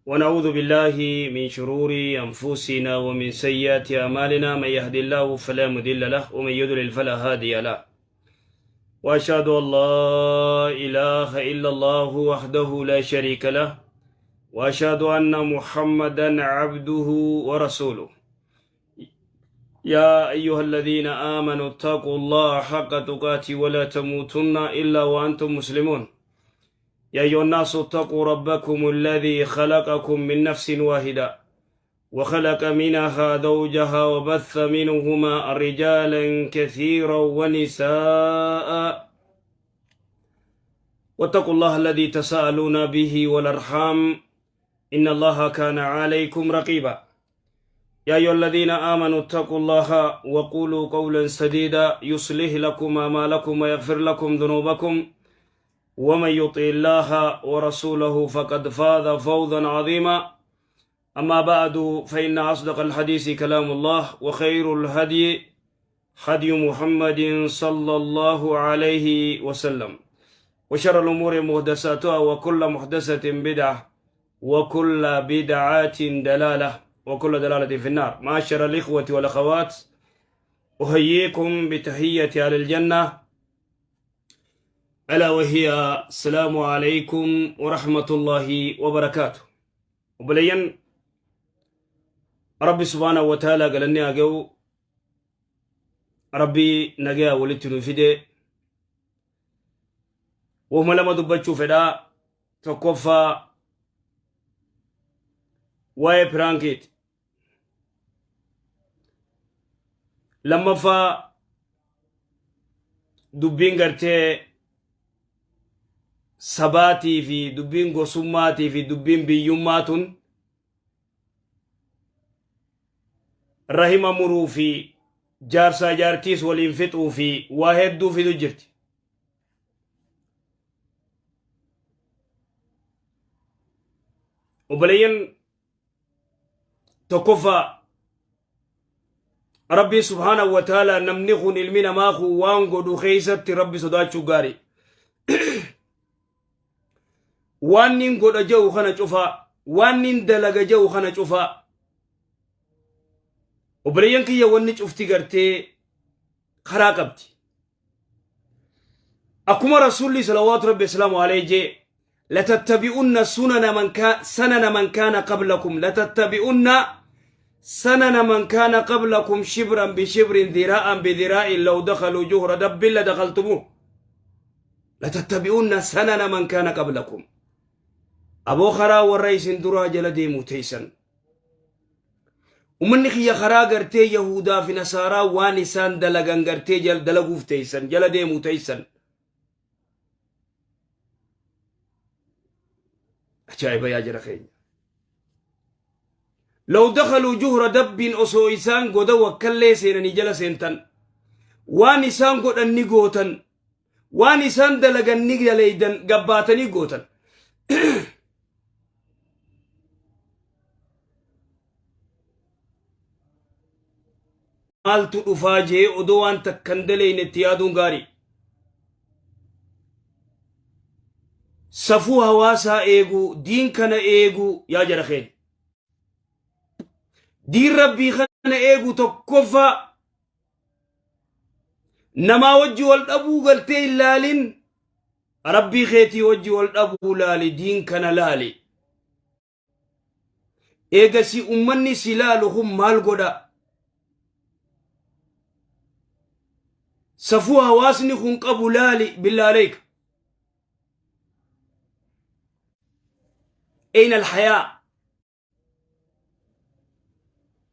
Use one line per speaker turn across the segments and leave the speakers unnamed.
ونعوذ بالله من شرور أنفسنا ومن سيئات أعمالنا، من يهدي الله فلا مضل له ومن يضلل فلا هادي له، وأشهد أن لا إله إلا الله وحده لا شريك له، وأشهد أن محمدا عبده ورسوله. يا أيها الذين آمنوا اتقوا الله حق تقاته ولا تموتن إلا وأنتم مسلمون. يا أيها الناس اتقوا ربكم الذي خلقكم من نفس واحدة وخلق منها زوجها وبث منهما رجالا كثيرا ونساء، واتقوا الله الذي تساءلون به والأرحام إن الله كان عليكم رقيبا. يا أيها الذين آمنوا اتقوا الله وقولوا قولا سديدا يصلح لكم أعمالكم ويغفر لكم ذنوبكم، ومن يطع الله ورسوله فقد فاز فوزا عظيما. أما بعد، فإن أصدق الحديث كلام الله، وخير الهدي هدي محمد صلى الله عليه وسلم، وشر الأمور محدثاتها، وكل محدثة بدعة، وكل بدعة دلالة، وكل دلالة في النار. معاشر الإخوة والأخوات، أحييكم بتحية أهل الجنة، ألا وهي السلام عليكم ورحمة الله وبركاته. Obboleeyyan, Rabbi subhaanahu wa ta'ala galanni haa ga'u. Rabbi nagaya walitti nu fide. Wahuma lama dubbachuu fedhaa. Tokkoffaa, waa'ee prankiiti. Lammaffaa, dubbiin gartee sabaatii fi dubbiin gosummaatii fi dubbiin biyyummaa tun rahima muruu fi jaarsaa jaartiis waliin fixuu fi waa hedduu fidu jirti. Obboleeyyan, tokkoffaa, Rabbiin subhaanahu wa ta'ala namni kun, ilmi namaa kun, waan godhu keessatti Rabbi sodaachuu gaarii. Waan nin godha jedhu kana cufaa, waan nin dalaga jedhu kana cufaa. Obboleeyyan kiyya, wanni cufti gartee karaa qabdi. Akkuma Rasuulli salawaatu Rabbi islaamu alayhi jee: latattabi'unna sunana man kaa sanana man kaana qablakum, latattabi'unna sanana man kaana qablakum shibran bishibrin, dhiraa'an bidhiraa'in, law dakhaluu juhra dabbin la dakhaltumuh. Latattabi'unna sanana man kaana qablakum. Aboo, karaa warra isin duraa jala deemuu teessan. Ummanni kiyya, karaa gartee Yahudaa fi Nasaaraa waan isaan dalagan gartee dalaguuf teessan, jala deemuu teessan. Ajaa'iba yaa jara keenya. Law dakhaluu juhra dabbiin, osoo isaan goda wakkallee seenanii jala seentan. Waan isaan godhan ni gootan. Waan isaan dalagan ni daleeydan, gabbaatanii gootan. Maaltu dhufaa jee odoo waan takkan daleeyne itti yaaduun gaarii. Safuu hawaasaa eeguu, diin kana eeguu, yaa jara keenya. Diin Rabbii kana eeguu tokkoffaa. Namaa wajji wal dhabuu galtee hin laalin, Rabbii keetii wajji wal dhabuu laali. Diin kana laali. Eegasi ummanni si laalu kun maal godha? Safuu hawaasni kun qabu laali. Billaa aleeka, ayna alhayaa?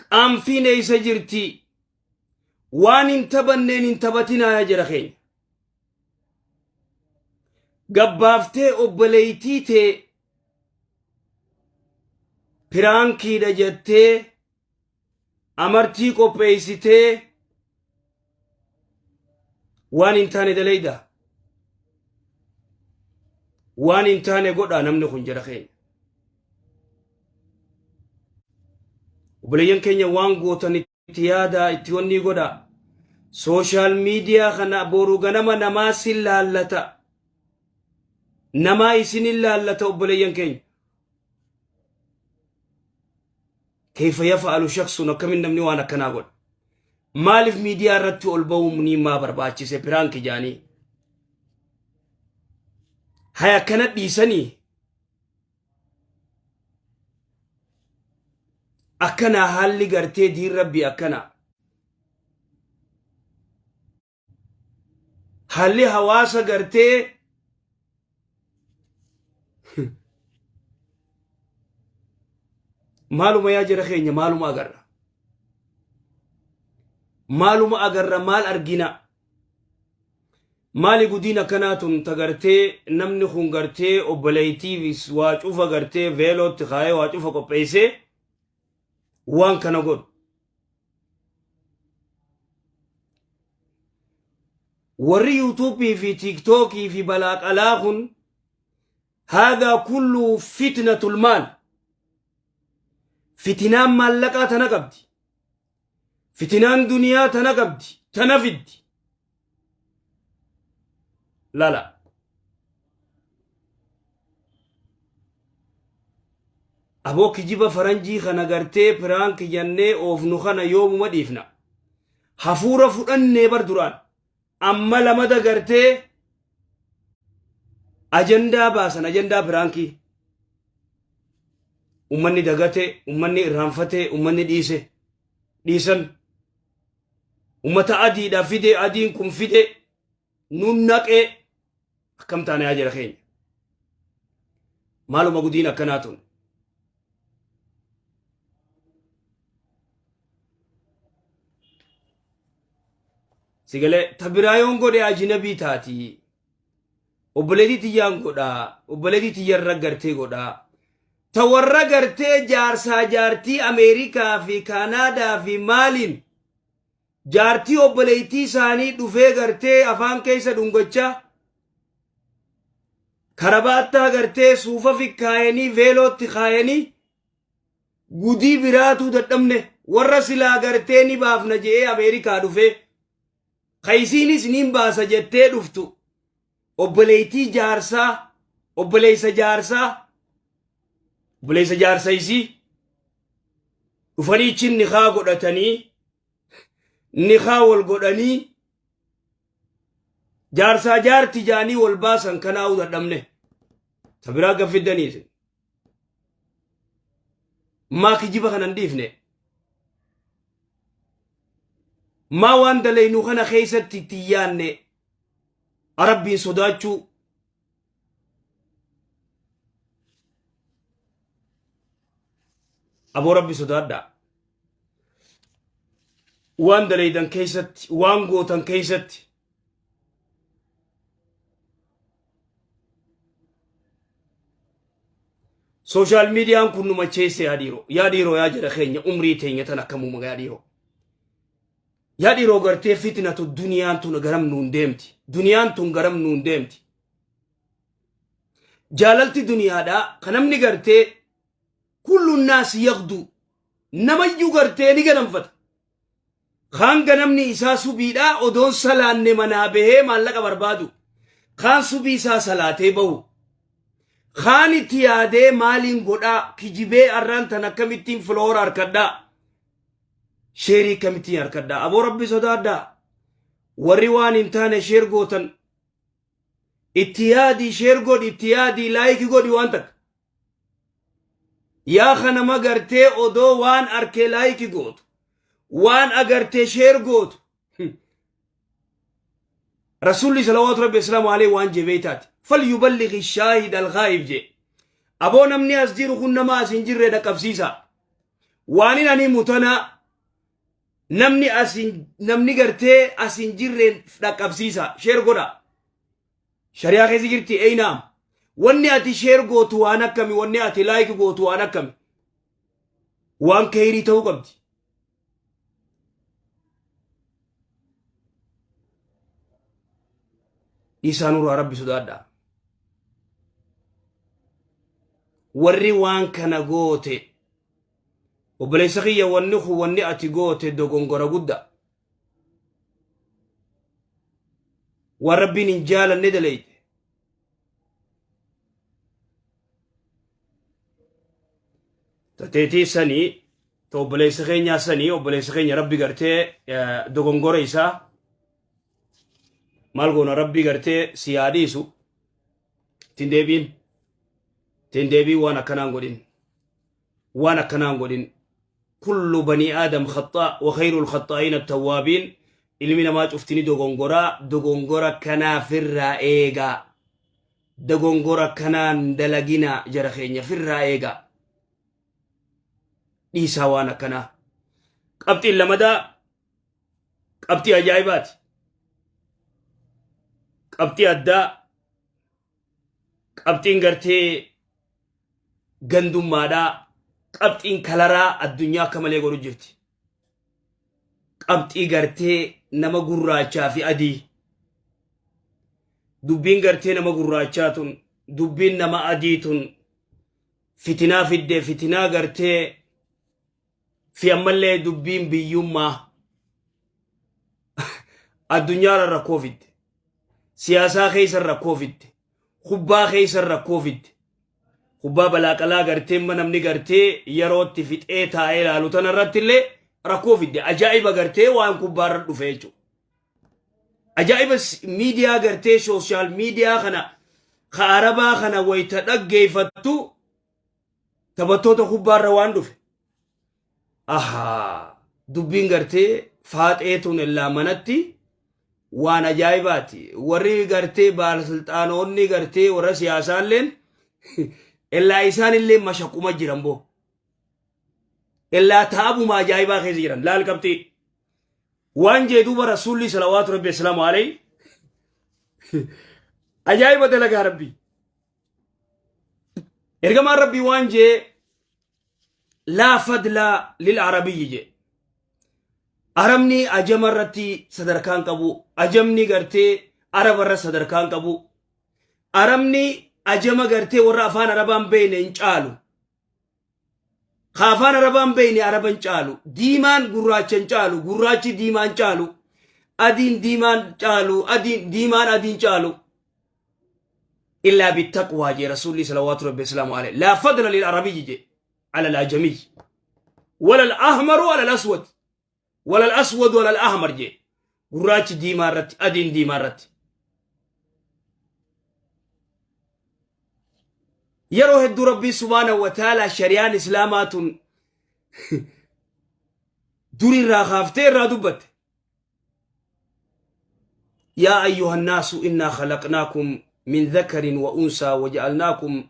Qaanfiin eeysa jirti? Waan hin taphanneen hin taphatinaa, yaa jara keenya. Gabbaaftee obboleeytii tee prankiidha jettee amartii qopheessitee waan hin taane daleyda, waan hin taane godha namni kun. Jara keenya, obboleeyyan keenya, waan gootan itti yaadaa, itti wanni godha. Social media kana boru ganama namaa sin laallata, namaa isinin laallata, obboleeyyan keenya. Kayfa yafa'alu shakhsun, akkamin namni waan akkanaa godha? Maaliif miidiyaa irratti ol ba'uun ni maa barbaachise prank jaanii? Haya, akkana dhiisanii akkanaa haalli gartee diin Rabbii akkanaa. Haalli hawaasa gartee maaluma yaa jara keenya? Maaluma agarra? Maaluma agarra? Maal argina? Maali gudiin akkanaa tun tagartee namni kun gartee obboleettiifis waa cufa gartee veelootti kaayee waa cufa qopheessee waan kana godhu? Warri Yuutuubii fi Tiiktookii fi balaaqalaa kun, haadaa kullu fitnatul maal, fitinaan maallaqaa tana qabdi, fitinaan duniyaa tana qabdi, tana fiddi lala. Aboo, kijiba faranjii kana gartee prank jennee oofnu kana yoomuma dhiifna? Hafuura fudhannee bar duraan. Amma lamada gartee ajandaa baasan, ajandaa prankii. Ummanni dagate, ummanni irraanfate, ummanni dhiise, dhiisan. Ummata adiidha fide, adiin kun fide nun naqee. Akkam taane yaa jara keenya? Maaluma gudiin akkanaa tun? Sigalee ta biraa yoon godhe ajinabii taati. Obboleetii tiyyaan godhaa, obboleetii tiyyarra gartee godhaa. Ta warra gartee jaarsaa jaartii Ameerikaa fi Kaanaadaa fi maaliin jaartii obboleettii isaanii dhufee gartee afaan keessa dhungachaa, karabaattaa gartee suufa fikkaayanii, veelootti kaayanii, gudii biraatuu dadhabne. Warra silaa gartee ni baafna je'ee Ameerikaa dhufee, kayisiinis niin baasa jettee dhuftu, obboleettii jaarsaa, obboleessa jaarsaa, obboleessa jaarsa isii dhufanii chin nikaa godhatanii, nikaa wal godhanii, jaarsaa jaarti jaanii wal baasan kanaa'uu dadhabne. Ta biraa gaffiddanii isin maa kijiba kanan dhiifne? Maa waan dalaynu kana keessatti itti yaanne Rabbiin sodaachuu? Aboo, Rabbi sodaadhaa. Waan dalaydan keessatti, waan gootan keessatti. Social mediaan kun nu macheesse. Yaa dhiiroo, yaa dhiiroo, yaa jara keenya, umrii teenya tan akkamuma? Yaa dhiiroo, yaa dhiiroo, gartee fitnatu duniyaan tun garam nuun deemti? Duniyaan tun garam nuun deemti? Jaalalti duniyaadhaa kan namni gartee kullu naasi yaqdu, namayyuu gartee ni ganamfata. Kaan ganamni isaa subiidhaa odoon salaanne manaa bahee maallaqa barbaadu. Kaan subii isaa salaatee bahu. Kaan itti yaadee maaliin godhaa, kijibee arraan tan akkamittiin follower harkadhaa? Share akkamittiin harkadhaa? Aboo, Rabbi sodaadhaa. Warri waan hin taane share gootan, itti yaadii share godhi, itti yaadii like godhi waan takka. Yaa kanama gartee odoo waan arkee like gootu, waan agartee share gootu. Rasuulli salawaatu Rabbi islaamu alayhi waan jee beeytaati. "Falyuballighi shaahid alghaayib" jee. Aboo, namni as jiru kun nama as hin jirre dhaqqabsiisa. Waan hin ani mutanaa namni as hin namni gartee as hin jirreen dhaqqabsiisa. Share godha. Shari'aa keessa jirti eeynaam. Wanni ati share gootu waan akkami? Wanni ati like gootu waan akkami? Waan kayrii ta'uu qabdi. Isaa nurraa Rabbi sodaadhaa. Warri waan kana goote, obboleessa kiyya, wanni kun, wanni ati goote dogongora guddaa. Waan Rabbiin hin jaalanne dalayte. Tateetii sanii Ta obboleessa keenyaa sanii, obboleessa keenya rabbi gartee dogongora isaa maal goona, rabbi gartee si haa dhiisu. Ittiin deebiin, ittiin deebiin, waan akkanaan godhin, waan akkanaan godhin. Kullu banii aadam khaxaa wa khayrul khaxaa'iin attawwaabiin. Ilmi namaa cuftini dogongoraa, dogongora kanaa firraa eegaa, dogongora kanaan dalaginaa. Jara keenya, firraa eegaa, dhiisaa waan akkanaa. Qabxiin lamadaa qabxii ajaa'ibaati, qabxii addaa, qabxiin gartee gandummaadhaa, qabxiin kalaraa addunyaa akka malee godhu jirti. Qabxii gartee nama gurraachaa fi adii, dubbiin gartee nama gurraachaa tun, dubbiin nama adii tun fitinaa fidde, fitinaa gartee fi ammallee dubbiin biyyummaa addunyaarra rakkoo fidde, siyaasaa keessa rakkoo fidde, kubbaa keessa rakkoo fidde. Kubbaa balaaqalaa gartee namni gartee yerootti fixee taa'ee ilaalu tana irratti illee rakkoo fidde. Ajaa'iba gartee waan kubbaarra dhufe jechuudha. Ajaa'iba miidiyaa gartee social media kana ka arabaa kana wayita dhaggeeffattu, taphattoota kubbaarra waan dhufe. Ahaa, dubbiin gartee faaxee tun illaa manatti waan ajaa'ibaati. Warri gartee baalasilxaanonni gartee warra siyaasaalleen illaa isaan illee mashaquma jiran boo. Illaa taabuma ajaa'ibaa keessa jiran. Laal qabxii. Waan jee duuba rasuulli salawaatu rabbi assalaamu alayhi, ajaa'iba dalagaa rabbii. Ergamaan rabbii waan jee: laa fadla lil arabiyyi jee. Arabni ajama irratti sadarkaan qabu, ajamni gartee araba irra sadarkaan qabu. Arabni ajama gartee warra afaan arabaan beekne hin caalu. Ka afaan arabaan beekne araba hin caalu. Diimaan gurraacha hin caalu, gurraachi diimaan caalu. Adiin diimaan caalu, adiin diimaan adiin caalu. Illaa bittaqwaa jee rasuulli salawaatu rabbi islaamu alayhi. Laa fadla lil arabiyyi jee ala al-ajamiyyi. Wala al-ahmaru ala al-aswad. Wala al-aswad wala al-ahmar jee. Gurraachi diimaa irratti, adiin diimaa irratti. Yeroo hedduu rabbii subhaanahu wa ta'ala shari'aan islaamaa tun duri irraa kaaftee irraa dubbatte. يا أيها الناس إنا خلقناكم من ذكر وأنثى وجعلناكم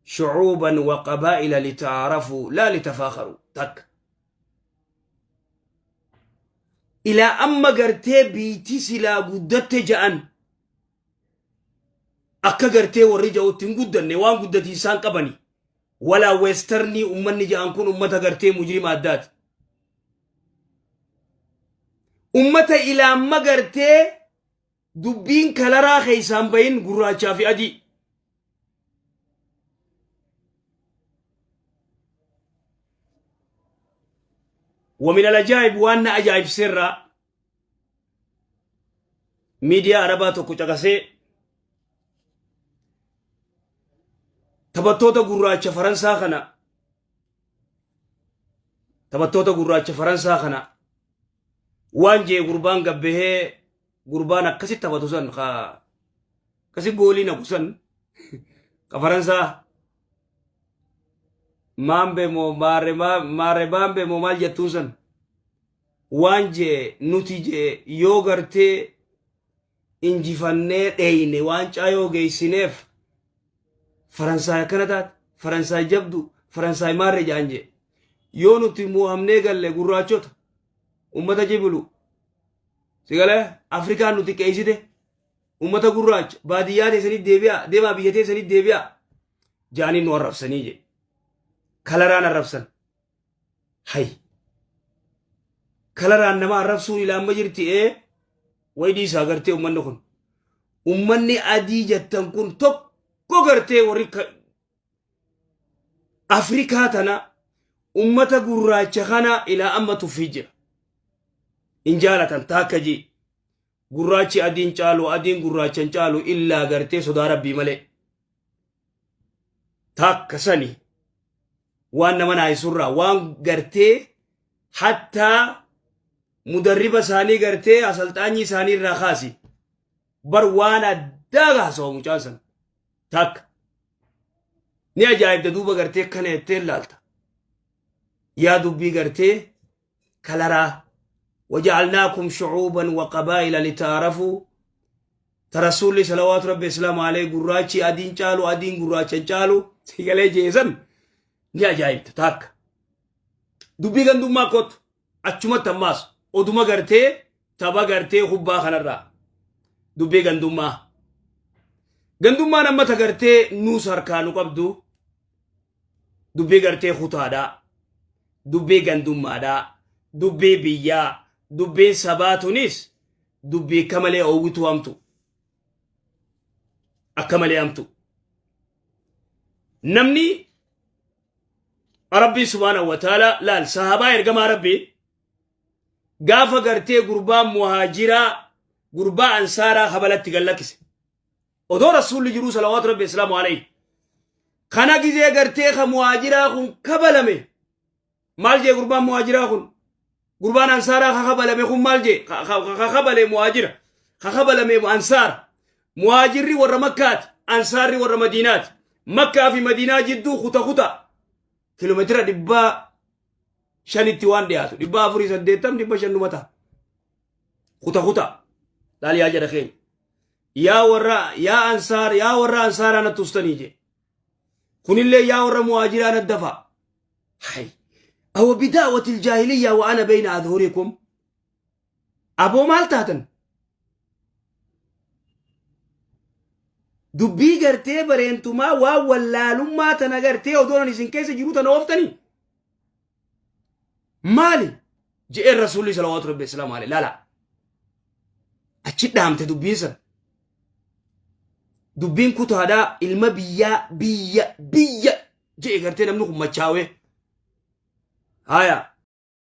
شعوبا وقبائل لتعارفوا لا لتفاخروا. تك إلى أما قرتي بيتي سلا قدت جأن akka gartee warri ja'utti hin guddanne, waan guddati isaan qabani. Walaa westernii ummanni ja'an kun ummata gartee mujrima addaati, ummata ilaamma gartee dubbiin kalaraa keeysaan bahin, gurraachaa fi adii. ومن العجائب waan na ajaa'ibseerraa, miidiyaa arabaa tokko caqasee, taphattoota gurraacha Faransaa kana, taphattoota gurraacha Faransaa kana waan jee gurbaan gabbahee, gurbaan akkasi taphatu san, ka akkasi goolii naqu san, ka Faransaa maambe moo maare maare baambe moo maal jettuun san, waan jee: nuti jee yoo gartee injifannee dheeyne, waancaa yoo geessineef, Faransaay akkana taate, Faransaay jabdu, Faransaay maarre jaan jee. Yoo nuti mo'amnee galle, gurraachota ummata jibilu sigalee Afrikaan nuti qeessite, ummata gurraacha baadiyyaa teessanii deebi'a, deemaa biyya teessanii deebi'a jaanii nu arrabsanii jee. Kalaraan arrabsan. Hay, kalaraan nama arrabsuun ilaamma jirti. Ee, way dhiisaa gartee ummanni kun, ummanni adii jettan kun tokko gartee warri Afrikaa tana ummata gurraacha kana ilaa amma tuffii jira, hin jaalatan. Taakka jii gurraachi adiin caalu, adiin gurraacha hin caalu, illaa gartee sodaa rabbii malee. Takka sani. Waan nama naayisurraa waan gartee hattaa mudarriba isaanii gartee asalxaanyii isaanii irraa kaasi. Bar waan addaa haasawa mucaan san. Takka. Ni ajaa'ibda duuba gartee kana jettee laalta. Yaa dubbii gartee kalaraa. Waja'alnaakum shu'uuban wa qabaa'ila litaarafuu. Ta rasuulli salawaatu rabbi islaamu alayhi gurraachi adiin caalu adiin gurraacha hin caalu sigalee jeesan ni ajaa'ibta takka. Dubbii gandummaa kottu achumatti ammaas oduma gartee tapha gartee kubbaa kanarraa dubbii gandummaa. Gandummaan amma ta gartee nuus harkaa nu qabdu dubbii gartee kutaadhaa dubbii gandummaadhaa dubbii biyyaa dubbiin sabaa tunis dubbii akka malee oowwituu hamtu akka malee hamtu namni Rabbii subhaanahu wa ta'ala laal sahabaa ergamaa Rabbii gaafa gartee gurbaa muhaajiraa gurbaa ansaaraa kabalatti gad lakkise odoo rasuulli jiruu salawaatu rabbi islaamu alayhi kana gizee gartee ka muhaajiraa kun kabalame maal jee gurbaan muhaajiraa kun gurbaan ansaaraa ka kabalame kun maal jee ka kabale muhaajira ka kabalame ansaara muhaajirri warra makkaati ansaarri warra madiinaati makkaa fi madiinaa jidduu kuta kuta kiiloomeetira 500tti waan dhiyaatu 480 500 numa ta'a kuta kuta laal yaa jara keenya yaa warra yaa ansaar yaa warra ansaaraa natti ustanii jee kunillee yaa warra muhaajiraa natti dafaa hay awa bidaawati aljaahiliyyaa wa ana bayna adhurikum aboo maal taatan dubbii gartee bareentumaa waan wallaalummaa tana gartee odoon ani isin keessa jiru tana ooftanii maali je'een rasuulli salawaatu rabbi islaamu alayhi laala achi dhaamte dubbiin san dubbiin kutaadhaa ilma biyyaa biyya biyya je'e gartee namni kun machaawee haya.